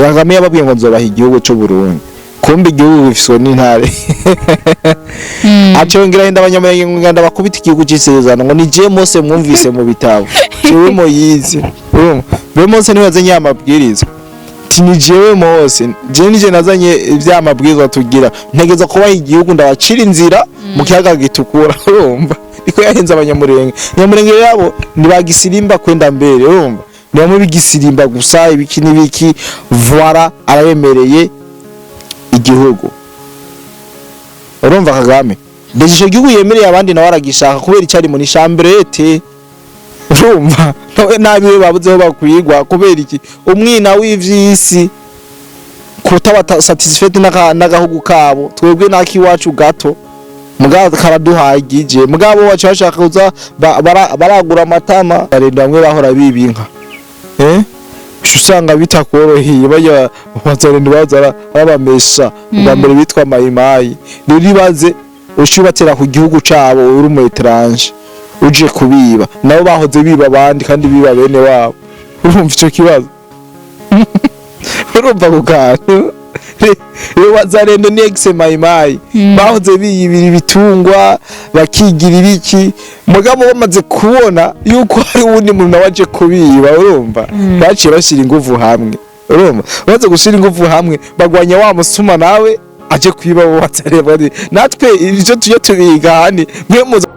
Kagame yababwiye ngo nzobaha igihugu c'u Burundi, kumbe igihugu gifiswe n'intare. Acongera inda Abanyamulenge ngo nganda bakubita igihugu c'isezerano, ngo ni je Mose mwumvise mu bitabo, jewe Moyize. Urumva be Mose niwe yazanye ya mabwirizwa, ati ni jewe Mose, je nije nazanye ivya mabwirizwa, tugira ntegeza kubaha igihugu, ndabacira inzira mu kiyaga gitukura. Urumva niko yahenze Abanyamurenge. Abanyamurenge yabo ntibagisirimba kwenda mbere, urumva ni bamwe bigisirimba gusa, ibiki n'ibiki. Voilà, arabemereye igihugu. Urumva Kagame ndetse ico gihugu yemereye abandi nawe aragishaka kubera icari muri chambrette. Urumva nawe nabiwe babuzeho bakwigwa kubera iki? Umwina w'ivyisi, kutaba satisfait n'agahugu kabo. Twebwe n'akiwacu gato mugabo karaduhagije, mugabo wacu bashaka kuza baragura amatama, barenda bamwe bahora biba inka, usanga bitakoroheye. Bajya bazarenda baza arabamesha ubwa mbere bitwa mayimayi. Rero ibaze ucibatera ku gihugu cabo, uri umu étranger uje kubiba, nabo bahoze biba abandi kandi biba bene wabo. Urumva ico kibazo? Urumva ku kantu rero, wazarendo ni ex mayimayi, bahoze biyibira ibitungwa, bakigira ibiki, mugabo bamaze kubona yuko hari uwundi muntu nawe aje kubiba, urumva baciye bashyira inguvu hamwe. Urumva bamaze gushyira inguvu hamwe, bagwanya wa musuma nawe aje kwiba. Bo batareba natwe ivyo tujye tubiga hani mwe muza.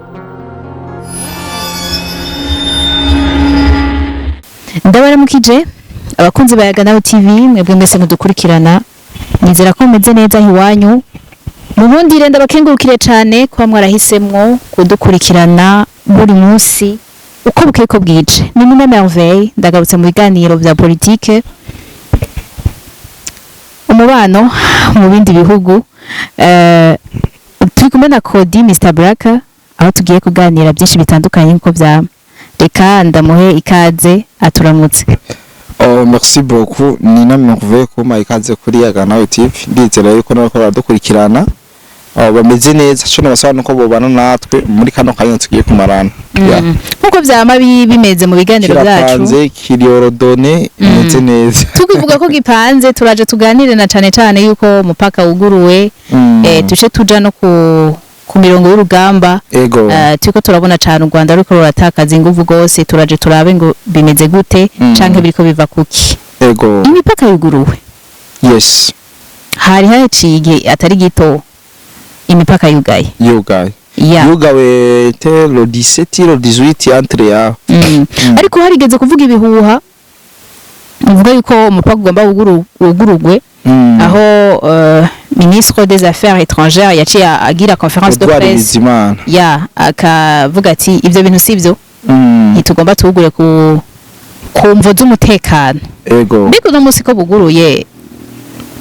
Ndabaramukije abakunzi ba Yaga Nawe TV, mwebwe mwese mudukurikirana. Nizera ko mumeze neza aho iwanyu. Mu bundi rero ndabakengurukire cyane kuba mwarahisemwo kudukurikirana buri munsi uko bukeye ko bwije. Ni Nina Merveille, ndagarutse mu biganiro vya politike, umubano mu bindi bihugu. Turi kumwe na Kodi Mr Black, aho tugiye kuganira byinshi bitandukanye nkuko vyama. Reka ndamuhe ikaze aturamutse. Oh, merci beaucoup Nina Merveille kumpa ikaze kuri Yaga Nawe TV. Ndizera yuko nariko baradukurikirana, oh, bameze neza. Cyo nabasaba nuko bobana natwe muri kano kanya tugiye kumarana. Yeah. Nkuko vyama bimeze mu biganiro byacu, kirapanze, kiri ordonné, imeze neza. Tukivuga ko gipanze, turaje tuganire na cane cane yuko umupaka wuguruwe, tuce tuja no ku mirongo y'urugamba. Turiko turabona cane u Rwanda ruriko ruratakaza inguvu gose. Turaje turabe ngo bimeze gute, canke biriko biva kuki. Imipaka yuguruwe, hari haciye igihe atari gito imipaka yugaye. Yugaye. Yugawe te le 17, le 18, entre ya. Ariko harigeze kuvuga ibihuha bivuga yuko umupaka ugomba wugurugwe, aho ministre des Affaires étrangères yaciye agira conférence de Edouard presse, Bizimana, ya akavuga ati ibyo bintu sivyo, ntitugomba tuwugure ku mvo z'umutekano. Mbega uno munsi ko buguruye,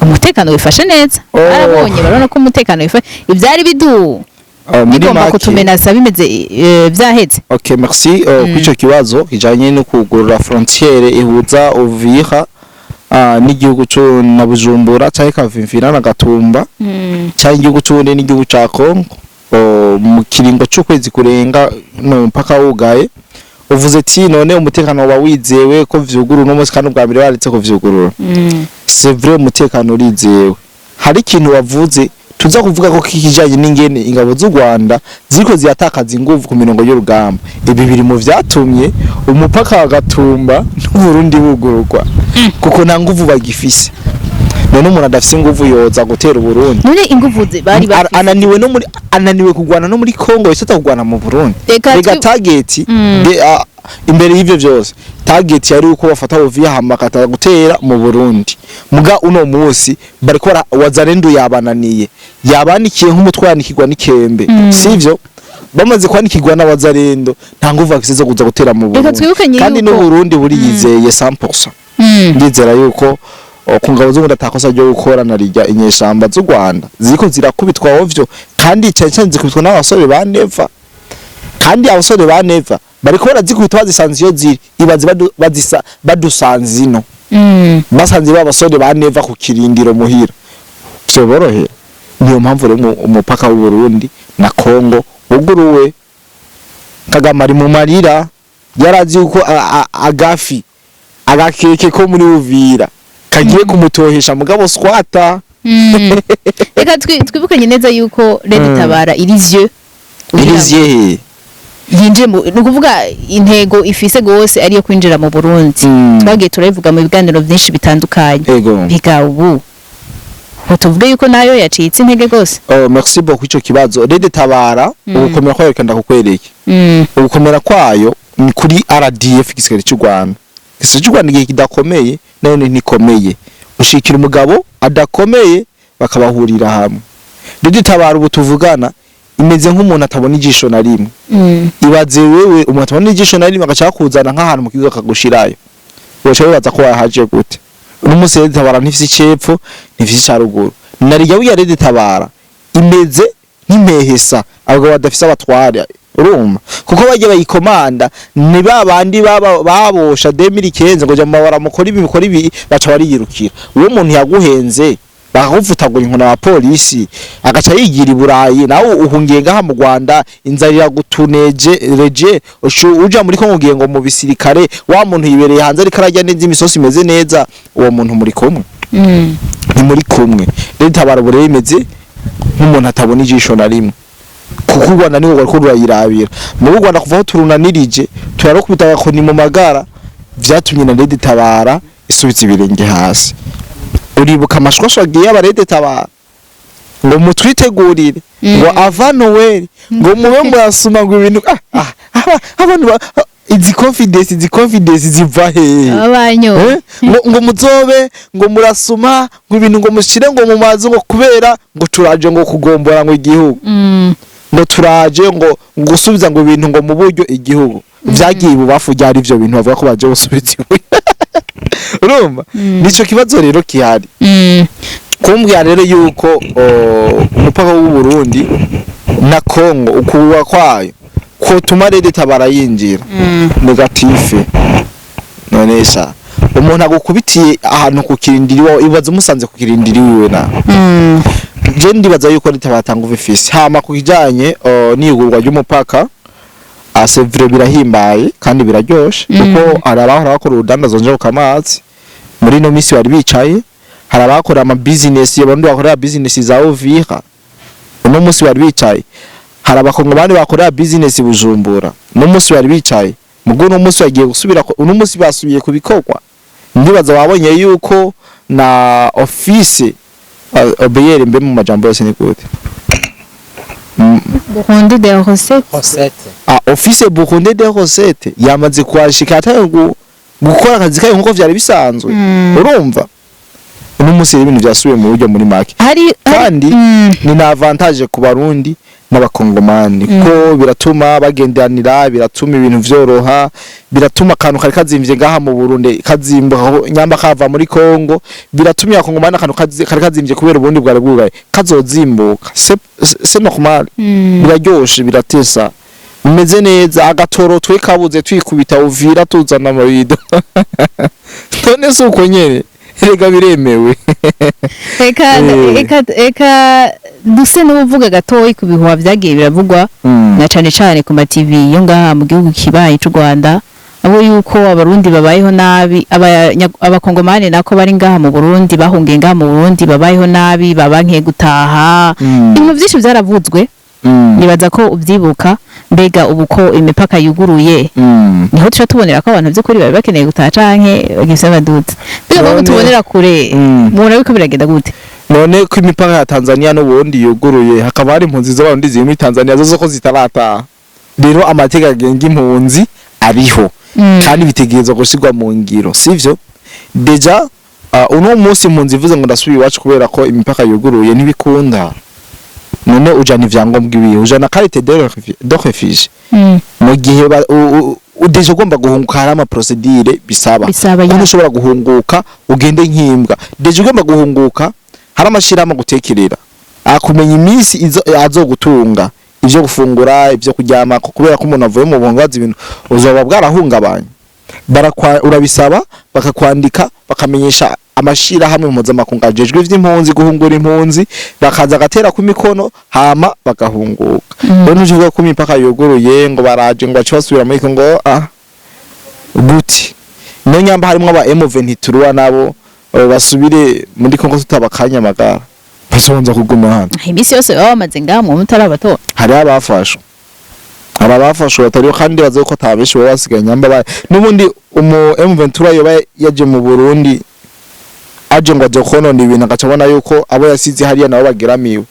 umutekano wifashe neza? Oh. Barabonye, barabona ko umutekano wifashe, ivyari bidu Oh, muri bigomba kutumenasa bimeze vyaheze. Ok, merci kuri ico kibazo kijanye no kugurura frontière ihuza Uvira n'igihugu co na Bujumbura, canke Kavimvira na Gatumba, canke igihugu c'Uburundi n'igihugu ca Congo. Oh, mu kiringo c'ukwezi kurenga no mpaka wugaye, uvuze ati none umutekano waba wizewe ko vyugurura uno munsi, kandi ubwa mbere baretse kuvyugurura? C'est vrai, umutekano urizewe. Hari ikintu wavuze tuza kuvuga ko kikijanye n'ingene ingabo z'u Rwanda ziriko ziratakaza inguvu ku mirongo y'urugamba. Ibi biri mu vyatumye umupaka wa Gatumba n'Uburundi bugururwa, kuko nta nguvu bagifise. None umuntu adafise inguvu yoza gutera Uburundi? None inguvu bari bafise? Ananiwe no muri, ananiwe kugwana no muri Congo, yose kugwana mu Burundi. Reka Rega target imbere y'ivyo vyose, target yari uko bafata Uvira hama bakataza gutera mu Burundi. Muga uno munsi bariko Wazalendo yabananiye, yabanikiye nk'umutwe yanikirwa n'ikembe. Sivyo? Bamaze kwanikirwa na Wazalendo, nta nguvu bafise zo kuza gutera mu Reka Burundi. twibukanye Kandi yuko n'u Burundi buriyizeye 100%. Ndizera yuko ku ngabo z'u Burundi atakosa ryo gukora na rirya inyeshamba z'u Rwanda ziriko zirakubitwa ovyo, kandi cyane cyane zikubitwa n'abasore ba Neva. Kandi abasore ba Neva bariko barazikubita bazisanze iyo ziri. Ibaze bazisa badusanze ino, basanze ba basore ba Neva ku kirindiro muhira, vyoborohera? Niyo mpamvu rero umupaka w'u Burundi na Congo wuguruwe. Kagame ari mu marira, yarazi yuko agafi agakeke ko muri Uvira. Kagiye kumutohesha mugabo swata. Reka twibukanye neza yuko Red Tabara irizieux Iriziye. Yinjire mu, ni ukuvuga intego ifise gose ariyo kwinjira mu Burundi. Twagiye turabivuga mu biganiro byinshi bitandukanye. Biga ubu tuvuge yuko nayo yacitse intege gose. Oh, merci beaucoup ico kibazo. Red Tabara, ugukomera kwayo, reka ndakukwereke. Ugukomera kwayo ni kuri RDF, igisirikare cy'u Rwanda. Igisirikare cy'u Rwanda igihe kidakomeye, nayo ntikomeye. Ushikira umugabo adakomeye, bakabahurira hamwe. Red Tabara ubu tuvugana imeze nk'umuntu atabona ijisho na rimwe. Ibaze wewe, umuntu atabona ijisho na rimwe agaca kuzana nk'ahantu mu kigo akagushirayo, woca wibaza ko wahaje gute? Uno munsi Red Tabara ntifise icepfo, ntifise icaruguru. Narirya wiya Red Tabara imeze nk'impehesa, abagabo badafise abatware. Urumva, kuko bajya bayikomanda ni ba bandi baba babosha 2015 ngo jya mu mabara, mukora ibi, mukora ibi, baca bariyirukira. Uwo muntu yaguhenze bakakuvutagura inkona wa polisi, agaca yigira i Burayi, nawe uhungiye ngaha mu Rwanda, inzara iragutuneje reje, uja muri Kongo ugiye ngo mu bisirikare. Wa muntu yibereye hanze ariko ararya neza, imisosi imeze neza. Uwo muntu muri kumwe? Ntimuri kumwe. Rero Tabara ubu rero imeze nk'umuntu atabona ijisho na rimwe, kuko u Rwanda niho rwariko rurayirabira. Mu Rwanda kuva aho turunanirije, turarukubita agakoni mu magara, vyatumye na Red Tabara isubiza ibirenge hasi. Uribuka amashwasho agiye aba Red Tabara ngo mutwitegurire ngo avant Noël, ngo mube murasuma, ngo ibintu abantu izi confidence ziva hehe? Abanyo. Eh? Ngo muzobe ngo murasuma, ngo ibintu ngo mushire ngo mu mazu, ngo kubera ngo turaje ngo kugombora ngo igihugu, ngo turaje ngo gusubiza ngo ibintu ngo mu buryo igihugu vyagiye ibubafu. Ryari ivyo bintu bavuga ko baje gusubiza iburyo? Urumva, nico kibazo rero kihari. Kumbwira rero yuko umupaka w'u Burundi na Congo ukuba kwayo kotuma Red Tabara yinjira, négatif. None sha umuntu agukubitiye ahantu ku kirindiri iwawe, ibaze umusanze ku kirindiri wiwe na je ndibaza yuko Red Tabara atanga ifisi. Hama ku kijanye n'iyugurwa ry'umupaka, c'est vrai, birahimbaye kandi biraryoshe, kuko hari abahora bakora urudandazo nje amazi, muri ino minsi bari bicaye. Hari abakora ama business, abandi bakorera business za Uvira, uno munsi bari bicaye. Hari abakongomani bakorera business Bujumbura, uno munsi bari bicaye. Mugo uno munsi bagiye gusubira uno munsi basubiye ku bikorwa. Ndibaza wabonye yuko na office OBR, mbe mu majambo yose ni gute? Burundi des recettes. Recette. Ah, Office burundais des recettes yamaze kuhashika, ataye gukora akazi kayo nkuko vyari bisanzwe. Urumva, uno munsi rero ibintu vyasubiye mu buryo muri make. Hari Kandi ni na avantage ku Barundi n'Abakongomani, kuko biratuma bagenderanira, biratuma ibintu vyoroha, biratuma akantu kari kazimvye ngaha mu Burundi kazimbuka nyamba kava muri Kongo, biratuma Abakongomani akantu kari kazimvye kubera ubundi bwari bwugaye kazozimbuka. C'est normal. Biraryoshe, biratesa, bimeze neza. Agatoro twe kabuze, twikubita Uvira tuzana amabido. None si uko nyene? Erega biremewe. Reka reka duse n'ubuvuga gatoyi ku bihuha vyagiye biravugwa, na cane cane ku ma TV yo ngaha mu gihugu kibaye c'u Rwanda, abo yuko Abarundi babayeho nabi, Abakongomani nako bari ngaha mu Burundi, bahungiye ngaha mu Burundi, babayeho nabi, babankiye gutaha. Ibintu vyinshi vyaravuzwe. Nibaza ko uvyibuka. Mbega ubu ko imipaka yuguruye, niho tuca tubonera ko abantu vy'ukuri bari bakeneye gutaha, canke bagifise abaduza? Mbega None- bo tubonera kure, mubona biriko biragenda gute? None ko imipaka ya Tanzania n'Uburundi yuguruye, hakaba hari impunzi z'Abarundi ziri muri Tanzania zo ko zitarataha, rero amategeko agenga impunzi ariho kandi bitegerezwa gushirwa mu ngiro, sivyo? Déjà uno munsi impunzi ivuze ngo ndasubiye iwacu kubera ko imipaka yuguruye, ntibikunda. None ujana ivyangombwa ibihe? Ujana carte de réfugié? Mu gihe déjà ugomba guhunguka, hari ama procédure bisaba. Bisaba, ya. Kuko ushobora guhunguka ugende nk'imbwa. Déjà ugomba guhunguka, hari amashirahamwe agutekerera, akumenya iminsi azogutunga, ivyo gufungura, ivyo kuryama, kubera ko umuntu avuye mu buhungazi, ibintu uzoba bwarahungabanye. Urabisaba bakakwandika, bakamenyesha amashirahamwe mpuzamakungu ajejwe ivy'impunzi guhungura impunzi, bakaza agatera ku mikono, hama bagahunguka. Rero ntuvuga ko imipaka yuguruye ngo baraje ngo bace basubira muri Kongo. Ah, gute? No nyamba harimwo aba M23 nabo. basubire muri Kongo tutabakanya amagara, bazobanza kuguma hano. Iminsi yose baba bamaze ngaha mu mutarabatora. Hari abafashwe, hari abafashwe batariho, kandi bazi ko ata benshi baba basigaye. Nyamba baye n'ubundi umu M23 yoba yaje mu Burundi, aje ngo aje konona ibintu, agaca abona yuko abo yasize hariya nabo bageramiwe,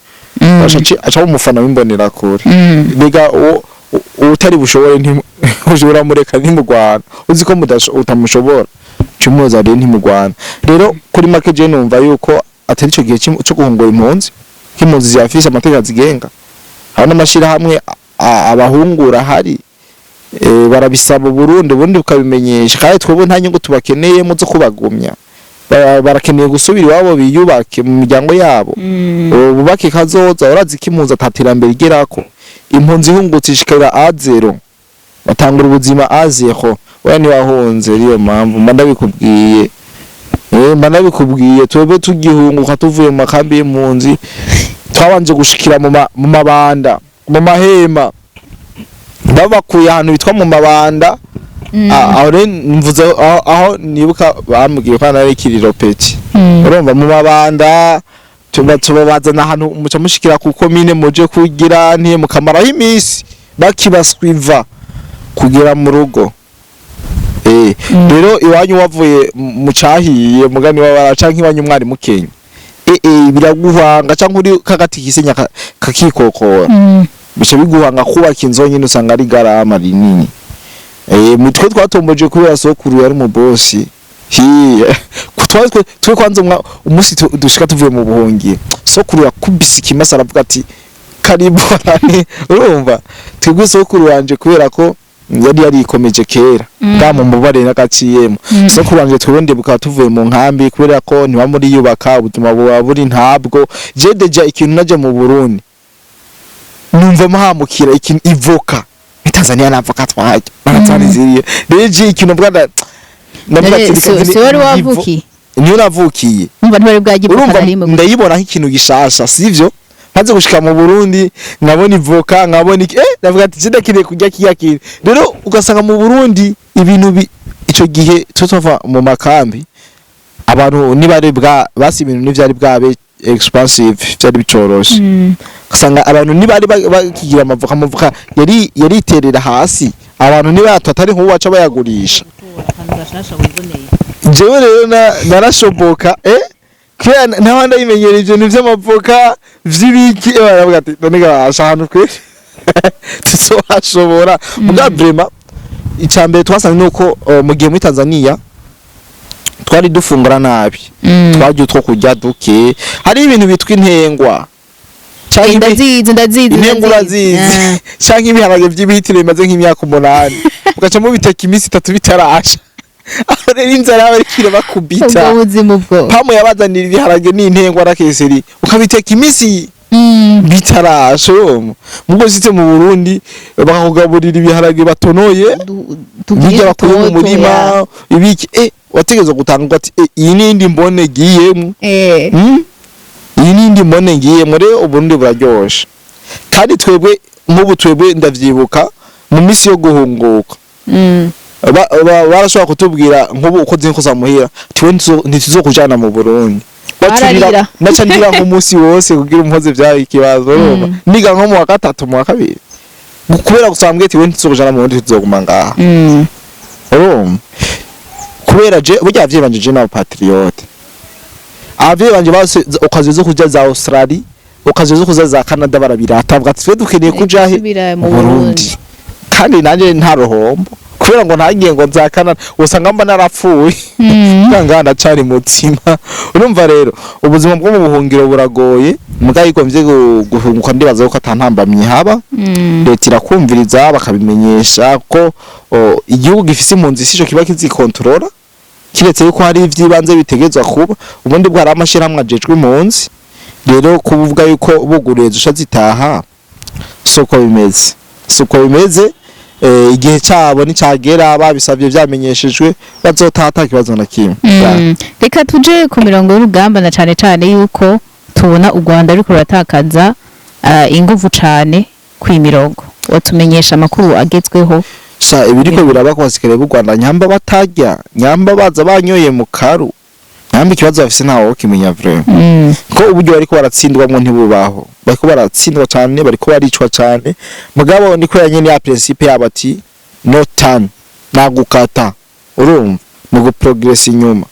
aca umufana w'imbonerakure. Biga utari bushobore ntiushobora mureka ntimugwana, uzi ko utamushobora cumuza rero ntimugwana. Rero kuri make je numva yuko atari ico gihe co guhungura impunzi, ko impunzi ziyafise amategeko azigenga, hari n'amashirahamwe abahungura ahari, barabisaba Burundi, Burundi bukabimenyesha, kandi twebwe nta nyungu tubakeneyemo zo kubagumya. Barakeneye gusubira iwabo, biyubake mu miryango yabo, bubake kazoza. Urazi ko impunzi ataterambere igerako. Impunzi ihungutse ishikira à zéro, batangura ubuzima à zéro. Oya, ntiwahunze, niyo mpamvu mba ndabikubwiye. Mba ndabikubwiye. Twebwe tugihunguka tuvuye mu makambi y'impunzi, twabanje gushikira mu mabanda, mu mahema, babakuye ahantu bitwa mu mabanda. Aho rero mvuze aho nibuka bambwiye ko nari kiriro petit. Urumva, mu mabanda tuba tubabazana ahantu muca mushikira ku komine, muje kugira ntiye mukamaraho iminsi bakibaswiva kugera mu rugo. Rero iwanyu wavuye mu cahiye mugani wabara, canke iwanyu mwari mukenya, biraguhanga, canke uri kagati kisenya kakikokora, bica biguhanga kubaka inzu nyine usanga ari garama rinini. Mutwe twatomboje kubera sokuru yari mu bosi hi twe twe kwanza umunsi dushika tuvuye mu buhungiro, sokuru yakubise ikimasa aravuga ati: "Karibu." Urumva, twebwe sokuru wanje kubera ko yari yarikomeje kera, bwa mu mubare n'agaciyemo, sokuru wanje twebwe ndibuka tuvuye mu nkambi, kubera ko ntiba muri yubaka, ubuzima buba buri ntabwo. Je déjà ikintu naje mu Burundi numva muhamukira ikintu ivoka. Muri Tanzania nta voka twarya, baratwariziriye. Rero je ikintu mvuga ndavuga ati reka Si wari wavukiye? Niyo navukiye. Umva, ntibari bwagiye. Urumva, Na rimwe. Ndayibona nk'ikintu gishasha, sivyo? Maze gushika mu Burundi nkabona ivoka, nkabona iki, ndavuga ati je ndakeneye kurya kiya kintu. Rero ugasanga mu Burundi ibintu ico gihe tuva mu makambi, abantu nibari bwa basi ibintu ntivyari bwabe expensive, vyari bicoroshe. Ugasanga abantu nibari bakigira amavoka, amavoka yari yariterera hasi, abantu nibato atari nk'ubu baca bayagurisha. Jewe rero narashoboka, kubera ntawa ndayimenyera ibyo bintu vy'amavoka vy'ibiki, baravuga ati none gabasha ahantu kwe tuzohashobora. Muga vraiment icya mbere twasanze nuko mu gihe muri Tanzania twari dufungura nabi, twarya utwo kurya duke, hari ibintu bitwa intengwa canke Ndazizi, ndazizi. Intengwa urazizi? Canke ibiharage vy'ibihitiro bimaze nk'imyaka 8, ugaca mubiteka iminsi 3 bitarasha. Aho rero inzara yaba iriko irabakubita. Ubwo buzima ubwo. Pamu yabazanira ibiharage n'intengwa rakeseri, ukabiteka iminsi bitarasha. Urumva, mugo ushitse mu Burundi bakakugaburira ibiharage batonoye, Tugiye birya bakuye mu toto murima, ya. ibiki, wategerezwa gutanga ati iyi nindi mbone giyemwo. Iyi nindi mbone ngiyemwo. Rero Uburundi buraryoshe, kandi twebwe nk'ubu twebwe ndavyibuka mu minsi yo guhunguka, barashobora kutubwira nk'ubu uko nzi muhira tiwe ntituzokujana mu Burundi. Bararira. Naca ndira nk'umunsi wose kugira umpoze, vyari ikibazo. Urumva, niga nko mu wa gatatu, mu wa kabiri, kubera gusa mbwiye tiwe ntituzokujana mu Burundi, tuzoguma ngaha. Urumva, kubera je burya abavyeyi banje, je n'aba patriote, abavyeyi banje bose ukazi zo kuja za Australie, ukazi zo kuja za Canada, barabirata bavuga ati twe dukeneye kuja he? Gusubira mu Burundi. Burundi. Kandi nanje nta ruhombo kubera ngo ntagiye ngo nza Canada, usanga mba narapfuye. Nganga ndacari mutsima. Urumva rero ubuzima bwo mu buhungiro buragoye, muga yigomvye guhunguka ndibaza ko atantambamye haba. Leta irakumviriza, bakabimenyesha ko igihugu gifise impunzi sico kiba kizikontorora, kiretse yuko hari ivy'ibanze bitegerezwa kuba. Ubundi bwo hari amashirahamwe ajejwe impunzi. Rero kuvuga yuko buguruye zisha zitaha soko bimeze, siko bimeze. Igihe cyabo nicagera, babisabye, vyamenyeshejwe, bazotaha ata kibazo na kimwe. Reka tuje ku mirongo y'urugamba, na cane cane yuko tubona u Rwanda ruriko ruratakaza inguvu cane kw'imirongo. Watumenyesha amakuru agezweho? Sha, ibiriko biraba ku basirikare b'u Rwanda, nyamba batarya, nyamba baza banyoye mu karu. Ntambi ikibazo bafise ntawe wokimenya vraiment, ko uburyo bariko baratsindwamwo ntibubaho. Bariko baratsindwa cane, bariko baricwa cane, mugabo niko yanyene ya principe yabo ati no turn, nagukata. Urumva mu guprogress inyuma,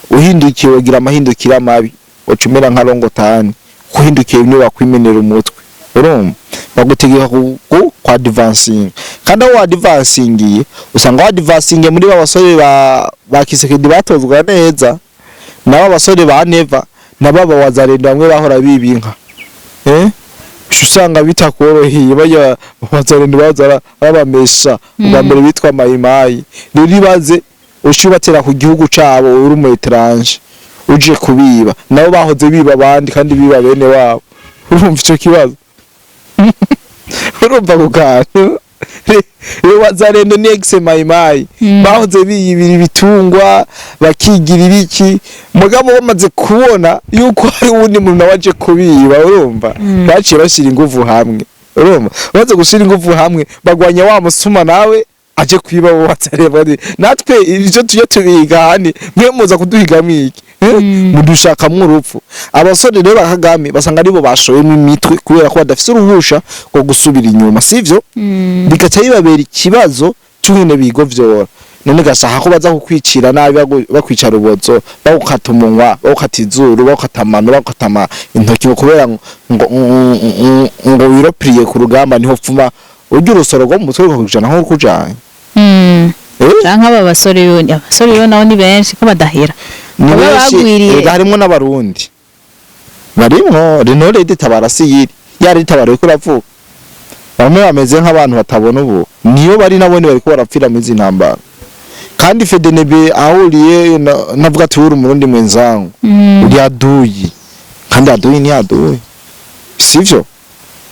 uhindukiye ugira amahindukira mabi, uca umera nka rongotani, uhindukiye niwe wakwimenera umutwe. Urumva bagutegeka ku advancing, kandi aho advancingiye usanga advancingiye muri ba basore ba Kisekedi batozwa neza, nabo abasore ba Neva, nabo aba Wazalendo bamwe bahora biba inka, usanga bitakoroheye. Bajya Wazalendo baza babamesha ubwa mbere bitwa Mayimayi. Rero ibaze uciye ubatera ku gihugu cabo, uri umu étranger uje kubiba, nabo bahoze biba abandi kandi biba bene wabo. Urumva ico kibazo? Urumva ako kantu? Rero Wazalendo ni ex Mayimayi, bahoze biyibira ibitungwa, bakigira ibiki, mugabo bamaze kubona yuko hari uwundi muntu nawe aje kubiba, urumva baciye bashyira inguvu hamwe. Urumva bamaze gushyira inguvu hamwe, bagwanya wa musuma nawe aje kwiba. Bo Wazalendo, natwe ivyo tujye tubiga hani, mwe muza kuduhigamwo iki? Eh? Mudushakamwo urupfu. Abasore rero ba Kagame basanga aribo bashoyemo imitwe kubera ko badafise uruhusha rwo gusubira inyuma, sivyo? Bigaca bibabera ikibazo c'ingene bigovyora. None gashaka ko baza kukwicira nabi, bakwica rubozo, bagukata umunwa, bagukata izuru, bagukata amano, bagukata intoki, ngo kubera ngo wiropriye ku rugamba, niho pfuma urya urusoro rwo mu mutwe rukakujana nko kujanye. Eh? Canke aba basore yo, abasore yo nabo ni benshi ko badahera. Ni Baba benshi. bagwiriye. Erega harimwo n'Abarundi barimwo. Rino Red Tabara si yiri ya Red Tabara uriko uravuga, bamwe bameze nk'abantu batabona ubu, niyo bari nabo ni bariko barapfira muri izi ntambara. Kandi FDNB ahuriye navuga ati uri Umurundi mwenzangu, uri aduyi, kandi aduyi ni aduyi, sivyo?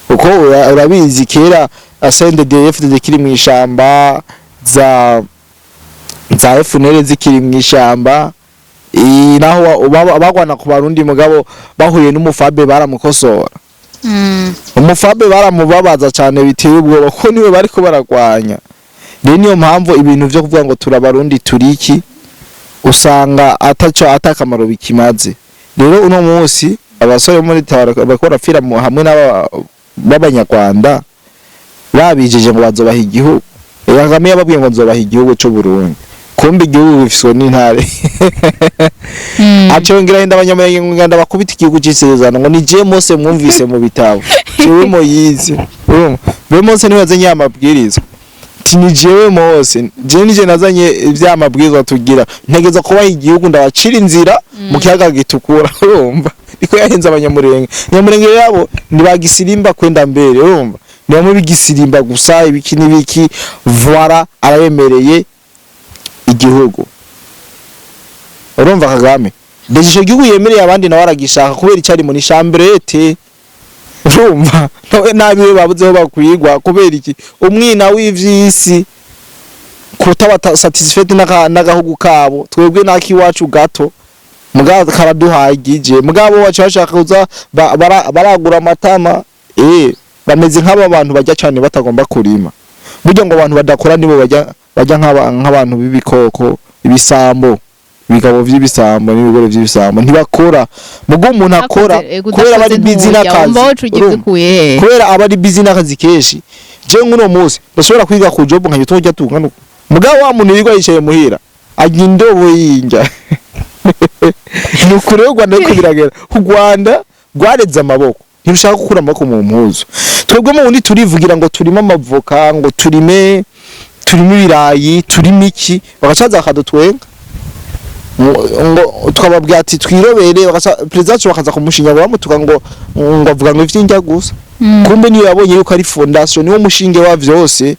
Kuko urabizi kera CNDD FDD kiri mu ishamba, za FNL zikiri mu ishamba, naho bagwana ku Barundi, mugabo bahuye n'umufabe baramukosora. Umufabe baramubabaza cyane biteye ubwoba, kuko niwe bariko baragwanya. Rero niyo mpamvu ibintu vyo kuvuga ngo turabarundi turiki, usanga ataco atakamaro bikimaze. Rero uno munsi abasore bo muri Tabara bariko barapfira hamwe n'aba b'Abanyarwanda babijeje ngo bazobaha igihugu. Kagame yababwiye ngo nzobaha igihugu c'u Burundi, kumbe igihugu gifiswe n'intare. Acongera henda Abanyamurenge bakubita igihugu c'isezerano, ngo ni je Mose mwumvise mu bitabo, jewe Moyize. Urumva be Mose niwe yazanye ya mabwirizwa, ati ni jewe Mose, jewe nije nazanye vya mabwirizwa tugira, ntegeza kubaha igihugu, ndabacira inzira mu kiyaga gitukura. Urumva niko yahenze Abanyamurenge. Abanyamurenge yabo ntibagisirimba kwenda mbere, urumva ni bamwe bigisirimba gusa, ibiki n'ibiki. Voilà, arabemereye igihugu. Urumva Kagame déjà ico gihugu yemereye abandi nawe aragishaka, kubera icari muri chambrette. Urumva nawe nabiwe babuzeho bakwigwa kubera iki? Umwina w'ivyisi, kutaba satisfait n'agahugu kabo. Twebwe nakiwacu gato mugabo karaduhagije, mugabo wacu bashaka kuza baragura amatama. Bameze nk'aba bantu barya cyane batagomba kurima. Burya ngo abantu badakora nibo bajya nk'abantu b'ibikoko, ibisambo, ibigabo vy'ibisambo n'ibigore vy'ibisambo ntibakora. Mugo umuntu akora kubera bari busy n'akazi. Urumva? Kubera aba ari busy n'akazi kenshi. Je nk'uno munsi ndashobora kwiga ku job nkajya tujya tungana, mugabo wa muntu yirirwa yicaye muhira arya indobo y'injya. Ni ukuri, u Rwanda ariko biragera, u Rwanda rwareze amaboko, ntirushaka gukura amaboko mu mpuzu. Twebwe mu bundi turivugira ngo turime amavoka, ngo turime ibirayi, turime iki, bagacaza bakadutwenga, ngo tukababwira ati twirobere, bagaca perezida wacu bakaza kumushinya, ngo bamutuka ngo avuga ngo ivy'indya gusa. Kumbe niyo yabonye yuko ari fondation, niwo mushinge wa vyose.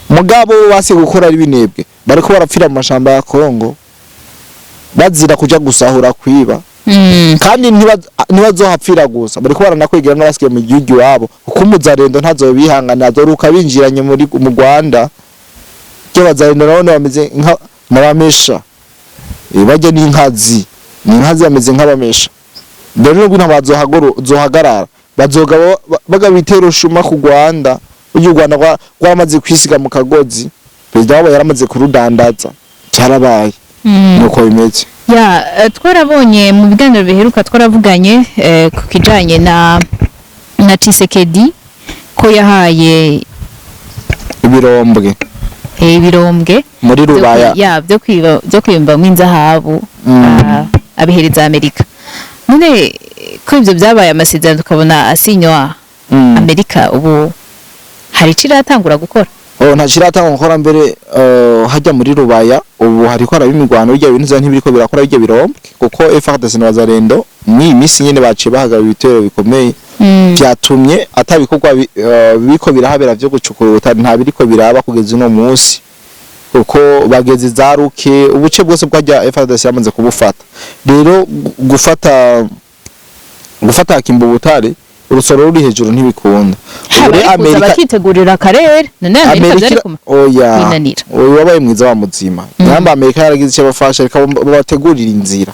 Mugabo base gukora ari binebwe, bariko barapfira mu mashamba ya Kongo bazira kuja gusahura, kwiba. Kandi ntibazohapfira gusa, bariko baranakwegera n'abasigaye mu gihugu iwabo, kuko umuzarendo ntazobihangana, azoruka binjiranye muri mu Rwanda. Ry'abazarendo nabone bameze nka n'abamesha. Barya n'inkazi, ni inkazi, bameze nk'abamesha. Rero nubwo ntabazohagarara, bazoga bagaba ibitero shuma ku Rwanda. Burya u Rwanda rwaramaze kwisiga mu kagozi, perezida wabo yaramaze kurudandaza, cyarabaye. Nuko bimeze. Ya, twarabonye mu biganiro biheruka, twaravuganye ku kijanye na Tshisekedi ko yahaye ibirombwe ibirombwe muri byo Rubaya. Ya, byo kwimbamwo inzahabu, abihereza Amerika. None ko ivyo byabaye amasezerano, tukabona asinywa, Amerika ubu hari ico iratangura gukora? Oh, nta kiratanga gukora mbere. Hajya muri Rubaya ubu hariko haraba imigwano. Bijya bintu ntibiriko birakora bijya birombwe, kuko FARDC na Wazalendo mw'iyi minsi nyene baciye bahagaba ibitero bikomeye, byatumye atabikorwa biriko birahabera vyo gucukura ubutare, nta biriko biraba kugeza uno munsi, kuko bageze za Ruke, ubuce bwose bwajya FARDC yamaze kubufata. Rero gufata kimbo ubutare urusoro ruri hejuru ntibikunda. Ubu rero bari kuza bakitegurira akarere. None Amerika Amerika byari kuma oya kwinanira. Oya, wabaye mwiza wa muzima. Nyamba Amerika yaragize icyo bafasha, reka babategurira inzira.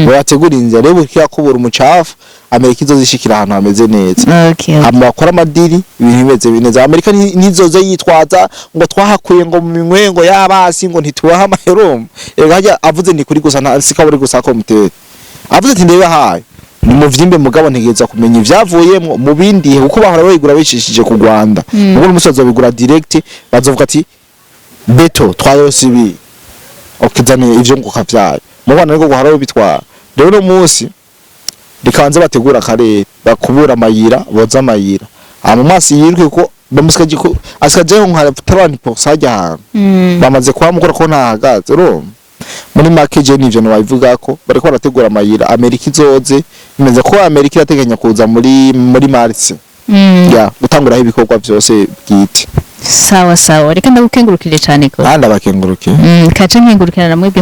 Babategurira inzira rero kubura umucafu, Amerika izozishikira ahantu hameze neza. Hama bakora amadiri, ibintu bimeze neza. Amerika ntizoze yitwaza ngo twahakuye ngo mu minwe ngo y'abasi, ngo ntitubaha amahero. Erega hajya avuze ni kuri gusa, nta sika buri gusa ko mutera avuze ati ndabibahaye ni muvyimbe, mugabo ntegereza kumenya ivyavuyemwo mu bindi, kuko bahora bayigura bicishije ku Rwanda. Ubwo n'umusi bazobigura direct, bazovuga ati beto twarose ibi, okizane ivyo ngo kavyaye mu Rwanda niko guhora bitwara. Rero uno munsi rikabanza bategura akarere, bakubura amayira, boza amayira, hama amaso yiruke, kuko bamusikaje ko asikajeho nka 30% hajya ahantu bamaze kuhamukora ko ntahagaze. Urumva muri make je nivyo nobabivuga ko bariko barategura amayira, Amerika izoze imeze ko Amerika irateganya kuza muri mars ya gutanguraho ibikorwa vyose bwite. Sawa sawa, reka ndagukengurukire cyane ko Kandi abakengurukiye. Kace nkengurukira na mwebwe.